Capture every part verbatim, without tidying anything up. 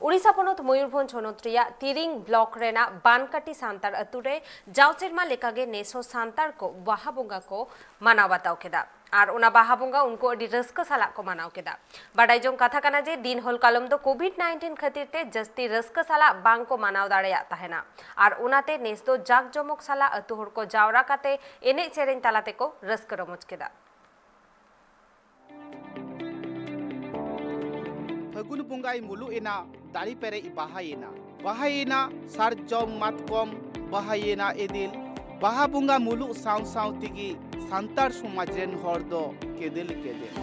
ᱩᱲᱤᱥᱥᱟ ᱯᱚᱱᱚᱛ ᱢᱚᱭᱩᱨᱵᱷᱚᱸᱡᱽ ᱦᱚᱱᱚᱛ ᱨᱮᱭᱟᱜ ᱛᱤᱨᱤᱝ ᱵᱞᱚᱠ ᱨᱮᱱᱟᱜ ᱵᱟᱱᱠᱟᱴᱤ ᱥᱟᱱᱛᱟᱲ ᱟᱹᱛᱩ ᱨᱮ ᱡᱟᱣ ᱥᱮᱨᱢᱟ ᱞᱮᱠᱟᱜᱮ ᱱᱮᱥ ᱦᱚᱸ ᱥᱟᱱᱛᱟᱲ ᱠᱚ ᱵᱟᱦᱟ ᱵᱚᱸᱜᱟ ᱠᱚ ᱢᱟᱱᱟᱣ ᱵᱟᱛᱟᱣ ᱠᱮᱫᱟ᱾ ᱟᱨ ᱚᱱᱟ ᱵᱟᱦᱟ ᱵᱚᱸᱜᱟ ᱩᱱᱠᱩ ᱟᱹᱰᱤ ᱨᱟᱹᱥᱠᱟᱹ ᱥᱟᱞᱟᱜ ᱠᱚ ᱢᱟᱱᱟᱣ ᱠᱮᱫᱟ᱾ ᱵᱟᱰᱟᱭ ᱡᱚᱝ ᱠᱟᱛᱷᱟ ᱠᱟᱱᱟ ᱡᱮ ᱫᱤᱱ ᱦᱚᱞ ᱠᱟᱞᱚᱢ ᱫᱚ ᱠᱳᱵᱷᱤᱰ ᱱᱟᱭᱤᱱᱴᱤᱱ ᱠᱷᱟᱹᱛᱤᱨ ᱛᱮ ᱡᱟᱹᱥᱛᱤ ᱨᱟᱹᱥᱠᱟᱹ ᱥᱟᱞᱟᱜ ᱵᱟᱝ ᱠᱚ ᱢᱟᱱᱟᱣ ᱫᱟᱲᱮᱭᱟᱜ ᱛᱟᱦᱮᱱᱟ᱾ ᱟᱨ ᱚᱱᱟᱛᱮ ᱱᱮᱥ ᱫᱚ ᱡᱟᱠ ᱡᱚᱢᱚᱠ ᱥᱟᱞᱟᱜ ᱟᱹᱛᱩ ᱦᱚᱲ ᱠᱚ ᱡᱟᱣᱨᱟ ᱠᱟᱛᱮ ᱮᱱᱮᱡ ᱥᱮᱨᱮᱧ ᱛᱟᱞᱟ ᱛᱮᱠᱚ ᱨᱟᱹᱥᱠᱟᱹ ᱨᱚᱢᱚᱡᱽ ᱠᱮᱫᱟ᱾ ᱯᱷᱟᱹᱜᱩᱱ ᱵᱚᱸᱜᱟᱭ ᱢᱩᱞᱩᱜ ᱮᱱᱟ, ᱫᱟᱨᱮ ᱯᱮᱨᱮᱡ ᱵᱟᱦᱟᱭᱮᱱᱟ᱾ ᱵᱟᱦᱟᱭᱮᱱᱟ ᱥᱟᱨᱡᱚᱢ ᱢᱟᱛᱠᱚᱢ, ᱵᱟᱦᱟᱭᱮᱱᱟ ᱮᱫᱤᱞ᱾ ᱵᱟᱦᱟ ᱵᱚᱸᱜᱟ ᱢᱩᱞᱩᱜ ᱥᱟᱶ ᱥᱟᱶ ᱛᱮᱜᱮ ᱥᱟᱱᱛᱟᱲ ᱥᱚᱢᱟᱡᱽ ᱨᱮᱱ ᱦᱚᱲ ᱫᱚ ᱠᱮᱫᱮᱞ ᱠᱮᱫᱮᱞ᱾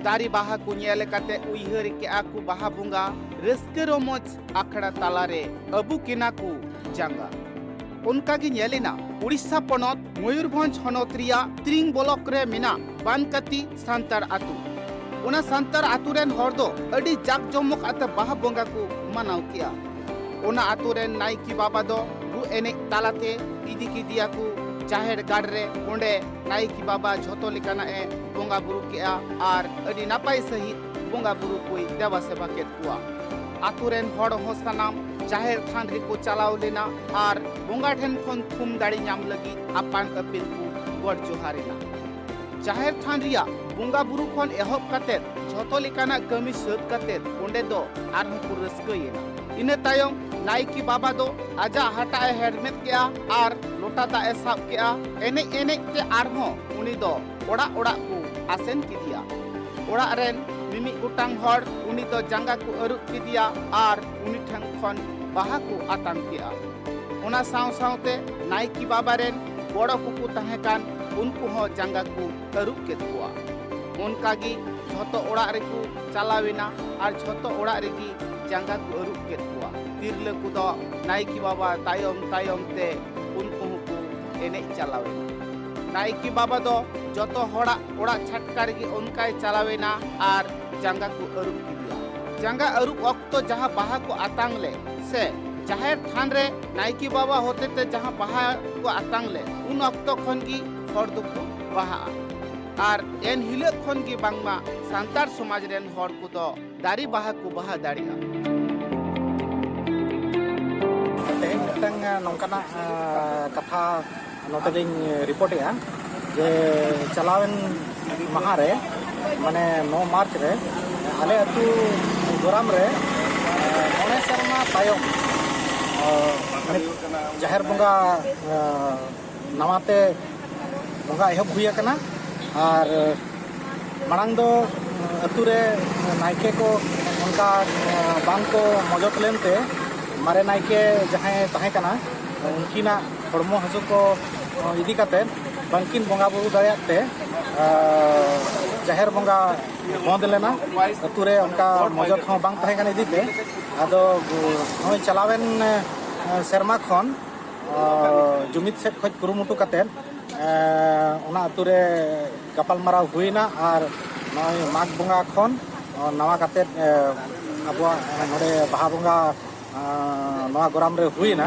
ᱫᱟᱨᱮ ᱵᱟᱦᱟ ᱠᱚ ᱧᱮᱞ ᱠᱟᱛᱮ ᱩᱭᱦᱟᱹᱨ ᱠᱮᱜᱼᱟ ᱠᱚ ᱵᱟᱦᱟ ᱵᱚᱸᱜᱟ, ᱨᱟᱹᱥᱠᱟᱹ ᱨᱚᱢᱚᱡᱽ ᱟᱠᱷᱲᱟ ᱛᱟᱞᱟᱨᱮ ᱟᱹᱵᱩᱠ ᱮᱱᱟ ᱠᱚ ᱡᱟᱸᱜᱟ᱾ ᱚᱱᱠᱟ ᱜᱮ ᱧᱮᱞ ᱮᱱᱟ ᱩᱲᱤᱥᱥᱟ ᱯᱚᱱᱚᱛ ᱢᱚᱭᱩᱨᱵᱷᱚᱸᱡᱽ ᱦᱚᱱᱚᱛ ᱨᱮᱭᱟᱜ ᱛᱨᱤᱝ ᱵᱞᱚᱠ ᱨᱮ ᱢᱮᱱᱟᱜ ᱵᱟᱱᱠᱟᱛᱤ ᱥᱟᱱᱛᱟᱲ ᱟᱹᱛᱩ᱾ ᱚᱱᱟ ᱥᱟᱱᱛᱟᱲ ᱟᱹᱛᱩ ᱨᱮᱱ ᱦᱚᱲ ᱫᱚ ᱟᱹᱰᱤ ᱡᱟᱠ ᱡᱚᱢᱚᱠ ᱟᱛᱮ ᱵᱟᱦᱟ ᱵᱚᱸᱜᱟ ᱠᱚ ᱢᱟᱱᱟᱣ ᱠᱮᱜᱼᱟ᱾ ᱚᱱᱟ ᱟᱹᱛᱩ ᱨᱮᱱ ᱱᱟᱭᱠᱮ ᱵᱟᱵᱟ ᱫᱚ ᱨᱩ ᱮᱱᱮᱡ ᱛᱟᱞᱟᱛᱮ ᱤᱫᱤ ᱠᱮᱫᱮᱭᱟ ᱠᱚ ᱡᱟᱦᱮᱨ ᱜᱟᱲ ᱨᱮ᱾ ᱚᱸᱰᱮ ᱱᱟᱭᱠᱮ ᱵᱟᱵᱟ ᱡᱷᱚᱛᱚ ᱞᱮᱠᱟᱱᱟᱜ ᱮ ᱵᱚᱸᱜᱟ ᱵᱩᱨᱩ ᱠᱮᱜᱼᱟ ᱟᱨ ᱟᱹᱰᱤ ᱱᱟᱯᱟᱭ ᱥᱟᱺᱦᱤᱡ ᱵᱚᱸᱜᱟ ᱵᱩᱨᱩ ᱠᱚᱭ ᱫᱮᱵᱟ ᱥᱮᱵᱟ ᱠᱮᱫ ᱠᱚᱣᱟ᱾ ᱟᱹᱛᱩ ᱨᱮᱱ ᱦᱚᱲ ᱦᱚᱸ ᱥᱟᱱᱟᱢ ᱡᱟᱦᱮᱨ ᱛᱷᱟᱱ ᱨᱮᱠᱚ ᱪᱟᱞᱟᱣ ᱞᱮᱱᱟ ᱟᱨ ᱵᱚᱸᱜᱟ ᱴᱷᱮᱱ ᱠᱷᱚᱱ ᱛᱷᱩᱢ ᱫᱟᱲᱮ ᱧᱟᱢ ᱞᱟᱹᱜᱤᱫ ᱟᱯᱟᱱ ᱟᱹᱯᱤᱱ ᱠᱚ ᱜᱚᱰ ᱡᱚᱦᱟᱨ ᱮᱱᱟ᱾ ᱡᱟᱦᱮᱨ ᱛᱷᱟᱱ ᱨᱮᱭᱟᱜ ᱵᱚᱸᱜᱟ ᱵᱩᱨᱩ ᱠᱷᱚᱱ ᱮᱦᱚᱵ ᱠᱟᱛᱮ ᱡᱷᱚᱛᱚ ᱞᱮᱠᱟᱱᱟᱜ ᱠᱟᱹᱢᱤ ᱥᱟᱹᱛ ᱠᱟᱛᱮ ᱚᱸᱰᱮ ᱫᱚ ᱟᱨᱦᱚᱸ ᱠᱚ ᱨᱟᱹᱥᱠᱟᱹᱭᱮᱱᱟ᱾ ᱤᱱᱟᱹ ᱛᱟᱭᱚᱢ ᱱᱟᱭᱠᱮ ᱵᱟᱵᱟ ᱫᱚ ᱟᱡᱟᱜ ᱦᱟᱴᱟᱜ ᱮ ᱦᱮᱨᱢᱮᱫ ᱠᱮᱜᱼᱟ ᱟᱨ ᱞᱚᱴᱟ ᱫᱟᱜ ᱮ ᱥᱟᱵ ᱠᱮᱜᱼᱟ᱾ ᱮᱱᱮᱡ ᱮᱱᱮᱡ ᱛᱮ ᱟᱨᱦᱚᱸ ᱩᱱᱤ ᱫᱚ ᱚᱲᱟᱜ ᱚᱲᱟᱜ ᱠᱚ ᱟᱥᱮᱱ ᱠᱮᱫᱮᱭᱟ᱾ ᱚᱲᱟᱜ ᱨᱮᱱ ᱢᱤᱢᱤᱫ ᱜᱚᱴᱟᱝ ᱦᱚᱲ ᱩᱱᱤ ᱫᱚ ᱡᱟᱸᱜᱟ ᱠᱚ ᱟᱹᱨᱩᱵ ᱠᱮᱫᱮᱭᱟ ᱟᱨ ᱩᱱᱤ ᱴᱷᱮᱱ ᱠᱷᱚᱱ ᱵᱟᱦᱟ ᱠᱚ ᱟᱛᱟᱝ ᱠᱮᱜᱼᱟ᱾ ᱚᱱᱟ ᱥᱟᱶ ᱥᱟᱶᱛᱮ ᱱᱟᱭᱠᱮ ᱵᱟᱵᱟ ᱨᱮᱱ ᱜᱚᱲᱚ ᱠᱚᱠᱚ ᱛᱟᱦᱮᱸ ᱠᱟᱱ ᱩᱱᱠᱩ ᱦᱚᱸ ᱡᱟᱸᱜᱟ ᱠᱚ ᱟᱹᱨᱩᱵ ᱠᱮᱫ ᱠᱚᱣᱟ᱾ ᱚᱱᱠᱟ ᱜᱮ ᱡᱷᱚᱛᱚ ᱚᱲᱟᱜ ᱨᱮᱠᱚ ᱪᱟᱞᱟᱣ ᱮᱱᱟ ᱟᱨ ᱡᱷᱚᱛᱚ ᱚᱲᱟᱜ ᱨᱮᱜᱮ ᱡᱟᱸᱜᱟ ᱠᱚ ᱟᱹᱨᱩᱵ ᱠᱮᱫ ᱠᱚᱣᱟ᱾ ᱛᱤᱨᱞᱟᱹ ᱠᱚᱫᱚ ᱱᱟᱭᱠᱮ ᱵᱟᱵᱟ ᱛᱟᱭᱚᱢ ᱛᱟᱭᱚᱢ ᱛᱮ ᱩᱱᱠᱩ ᱦᱚᱸᱠᱚ ᱮᱱᱮᱡ ᱪᱟᱞᱟᱣ ᱮᱱᱟ᱾ ᱱᱟᱭᱠᱮ ᱵᱟᱵᱟ ᱫᱚ ᱡᱚᱛᱚ ᱦᱚᱲᱟᱜ ᱚᱲᱟᱜ ᱪᱷᱟᱴᱠᱟ ᱨᱮᱜᱮ ᱚᱱᱠᱟᱭ ᱪᱟᱞᱟᱣ ᱮᱱᱟ ᱟᱨ ᱡᱟᱸᱜᱟ ᱠᱚ ᱟᱹᱨᱩᱵ ᱠᱮᱫᱮᱭᱟ᱾ ᱡᱟᱸᱜᱟ ᱟᱹᱨᱩᱵ ᱚᱠᱛᱚ ᱡᱟᱦᱟᱸ ᱵᱟᱦᱟ ᱠᱚ ᱟᱛᱟᱝ ᱞᱮᱫ ᱥᱮ ᱡᱟᱦᱮᱨ ᱛᱷᱟᱱ ᱨᱮ ᱱᱟᱭᱠᱮ ᱵᱟᱵᱟ ᱦᱚᱛᱮᱛᱮ ᱡᱟᱦᱟᱸ ᱵᱟᱦᱟ ᱠᱚ ᱟᱛᱟᱝ ᱞᱮᱫ, ᱩᱱ ᱚᱠᱛᱚ ᱠᱷᱚᱱ ᱜᱮ ᱦᱚᱲ ᱫᱚᱠᱚ ᱵᱟᱦᱟᱜᱼᱟ᱾ ᱟᱨ ᱮᱱ ᱦᱤᱞᱳᱜ ᱠᱷᱚᱱ ᱜᱮ ᱵᱟᱝᱢᱟ ᱥᱟᱱᱛᱟᱲ ᱥᱚᱢᱟᱡᱽ ᱨᱮᱱ ᱦᱚᱲ ᱠᱚᱫᱚ ᱫᱟᱨᱮ ᱵᱟᱦᱟ ᱠᱚ ᱵᱟᱦᱟ ᱫᱟᱲᱮᱭᱟᱜᱼᱟ᱾ ᱛᱮᱦᱮᱧ ᱢᱤᱫᱴᱟᱝ ᱱᱚᱝᱠᱟᱱᱟᱜ ᱠᱟᱛᱷᱟ ᱱᱚᱛᱮ ᱞᱤᱧ ᱨᱤᱯᱳᱨᱴᱮᱜᱼᱟ ᱡᱮ ᱪᱟᱞᱟᱣᱮᱱ ᱢᱟᱦᱟ ᱨᱮ, ᱢᱟᱱᱮ ᱱᱚ ᱢᱟᱨᱪ ᱨᱮ, ᱟᱞᱮ ᱟᱹᱛᱩ ᱜᱚᱨᱟᱢ ᱨᱮ ᱢᱚᱬᱮ ᱥᱮᱨᱢᱟ ᱛᱟᱭᱚᱢ ᱡᱟᱦᱮᱨ ᱵᱚᱸᱜᱟ ᱱᱟᱣᱟᱛᱮ ᱵᱚᱸᱜᱟ ᱮᱦᱚᱵ ᱦᱩᱭ ᱟᱠᱟᱱᱟ᱾ ᱟᱨ ᱢᱟᱲᱟᱝ ᱫᱚ ᱟᱹᱛᱩ ᱨᱮ ᱱᱟᱭᱠᱮ ᱠᱚ ᱚᱱᱠᱟ ᱵᱟᱝ ᱠᱚ ᱢᱚᱡᱚᱛ ᱞᱮᱱᱛᱮ, ᱢᱟᱨᱮ ᱱᱟᱭᱠᱮ ᱡᱟᱦᱟᱸᱭ ᱛᱟᱦᱮᱸ ᱠᱟᱱᱟ, ᱩᱱᱠᱤᱱᱟᱜ ᱦᱚᱲᱢᱚ ᱦᱟᱹᱥᱩ ᱠᱚ ᱤᱫᱤ ᱠᱟᱛᱮ ᱵᱟᱝᱠᱤᱱ ᱵᱚᱸᱜᱟ ᱵᱩᱨᱩ ᱫᱟᱲᱮᱭᱟᱜ ᱛᱮ, ᱡᱟᱦᱮᱨ ᱵᱚᱸᱜᱟ ᱵᱚᱸᱫᱽ ᱞᱮᱱᱟ᱾ ᱟᱹᱛᱩ ᱨᱮ ᱚᱱᱠᱟ ᱢᱚᱡᱚᱛ ᱦᱚᱸ ᱵᱟᱝ ᱛᱟᱦᱮᱸ ᱠᱟᱱᱟ ᱤᱫᱤ ᱛᱮ᱾ ᱟᱫᱚ ᱱᱚᱜᱼᱚᱭ ᱪᱟᱞᱟᱣᱮᱱ ᱥᱮᱨᱢᱟ ᱠᱷᱚᱱ ᱡᱩᱢᱤᱫ ᱥᱮᱫ ᱠᱷᱚᱱ ᱠᱩᱨᱩᱢᱩᱴᱩ ᱠᱟᱛᱮ ᱚᱱᱟ ᱟᱹᱛᱩ ᱨᱮ ᱜᱟᱯᱟᱞᱢᱟᱨᱟᱣ ᱦᱩᱭᱱᱟ᱾ ᱟᱨ ᱱᱚᱜᱼᱚᱭ ᱢᱟᱜᱽ ᱵᱚᱸᱜᱟ ᱠᱷᱚᱱ ᱱᱟᱣᱟ ᱠᱟᱛᱮ ᱟᱵᱚᱣᱟᱜ ᱱᱚᱰᱮ ᱵᱟᱦᱟ ᱵᱚᱸᱜᱟ ᱱᱚᱣᱟ ᱜᱚᱨᱟᱢ ᱨᱮ ᱦᱩᱭᱱᱟ᱾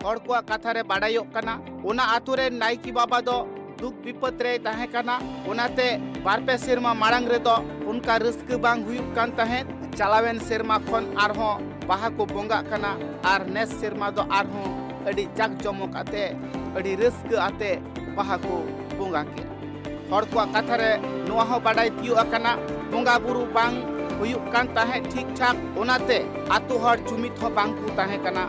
ᱦᱚᱲ ᱠᱚᱣᱟᱜ ᱠᱟᱛᱷᱟ ᱨᱮ ᱵᱟᱰᱟᱭᱚᱜ ᱠᱟᱱᱟ, ᱚᱱᱟ ᱟᱹᱛᱩ ᱨᱮᱱ ᱱᱟᱭᱠᱮ ᱵᱟᱵᱟ ᱫᱚ ᱫᱩᱠ ᱵᱤᱯᱚᱫ ᱨᱮᱭ ᱛᱟᱦᱮᱸ ᱠᱟᱱᱟ᱾ ᱚᱱᱟᱛᱮ ᱵᱟᱨᱯᱮ ᱥᱮᱨᱢᱟ ᱢᱟᱲᱟᱝ ᱨᱮᱫᱚ ᱚᱱᱠᱟ ᱨᱟᱹᱥᱠᱟᱹ ᱵᱟᱝ ᱦᱩᱭᱩᱜ ᱠᱟᱱ ᱛᱟᱦᱮᱸᱫ᱾ ᱪᱟᱞᱟᱣᱮᱱ ᱥᱮᱨᱢᱟ ᱠᱷᱚᱱ ᱟᱨᱦᱚᱸ ᱵᱟᱦᱟ ᱠᱚ ᱵᱚᱸᱜᱟᱜ ᱠᱟᱱᱟ ᱟᱨ ᱱᱮᱥ ᱥᱮᱨᱢᱟ ᱫᱚ ᱟᱨᱦᱚᱸ ᱟᱹᱰᱤ ᱡᱟᱠ ᱡᱚᱢᱚᱠ ᱟᱛᱮ, ᱟᱹᱰᱤ ᱨᱟᱹᱥᱠᱟᱹ ᱟᱛᱮ ᱵᱟᱦᱟ ᱠᱚ ᱵᱚᱸᱜᱟ ᱠᱮᱫ᱾ ᱦᱚᱲ ᱠᱚᱣᱟᱜ ᱠᱟᱛᱷᱟ ᱨᱮ ᱱᱚᱣᱟ ᱦᱚᱸ ᱵᱟᱰᱟᱭ ᱛᱤᱭᱳᱜ ᱟᱠᱟᱱᱟ, ᱵᱚᱸᱜᱟ ᱵᱩᱨᱩ ᱵᱟᱝ ᱦᱩᱭᱩᱜ ᱠᱟᱱ ᱛᱟᱦᱮᱸᱫ ᱴᱷᱤᱠ ᱴᱷᱟᱠ, ᱚᱱᱟᱛᱮ ᱟᱛᱳ ᱦᱚᱲ ᱡᱩᱢᱤᱫ ᱦᱚᱸ ᱵᱟᱝ ᱠᱚ ᱛᱟᱦᱮᱸ ᱠᱟᱱᱟ᱾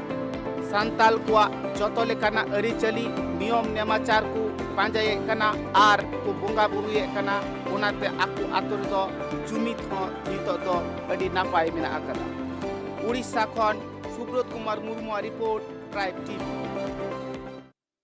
ᱥᱟᱱᱛᱟᱞ ᱠᱚᱣᱟᱜ ᱡᱚᱛᱚ ᱞᱮᱠᱟᱱᱟᱜ ᱟᱹᱨᱤᱪᱟᱹᱞᱤ, ᱱᱤᱭᱚᱢ ᱱᱮᱢᱟᱪᱟᱨ ᱠᱚ ᱯᱟᱸᱡᱟᱭᱮᱫ ᱠᱟᱱᱟ ᱟᱨ ᱠᱚ ᱵᱚᱸᱜᱟ ᱵᱩᱨᱩᱭᱮᱫ ᱠᱟᱱᱟ᱾ ᱚᱱᱟᱛᱮ ᱟᱠᱚ ᱟᱛᱳ ᱨᱮᱫᱚ ᱡᱩᱢᱤᱫ ᱦᱚᱸ ᱱᱤᱛᱚᱜ ᱫᱚ ᱟᱹᱰᱤ ᱱᱟᱯᱟᱭ ᱢᱮᱱᱟᱜ ᱟᱠᱟᱫᱟ᱾ ᱩᱲᱤᱥᱥᱟ ᱠᱷᱚᱱ ᱥᱩᱵᱨᱚᱛ ᱠᱩᱢᱟᱨ ᱢᱩᱨᱢᱩᱣᱟᱜ ᱨᱤᱯᱳᱨᱴ, ᱴᱨᱟᱭᱤᱵᱽ ᱴᱤᱵᱷᱤ᱾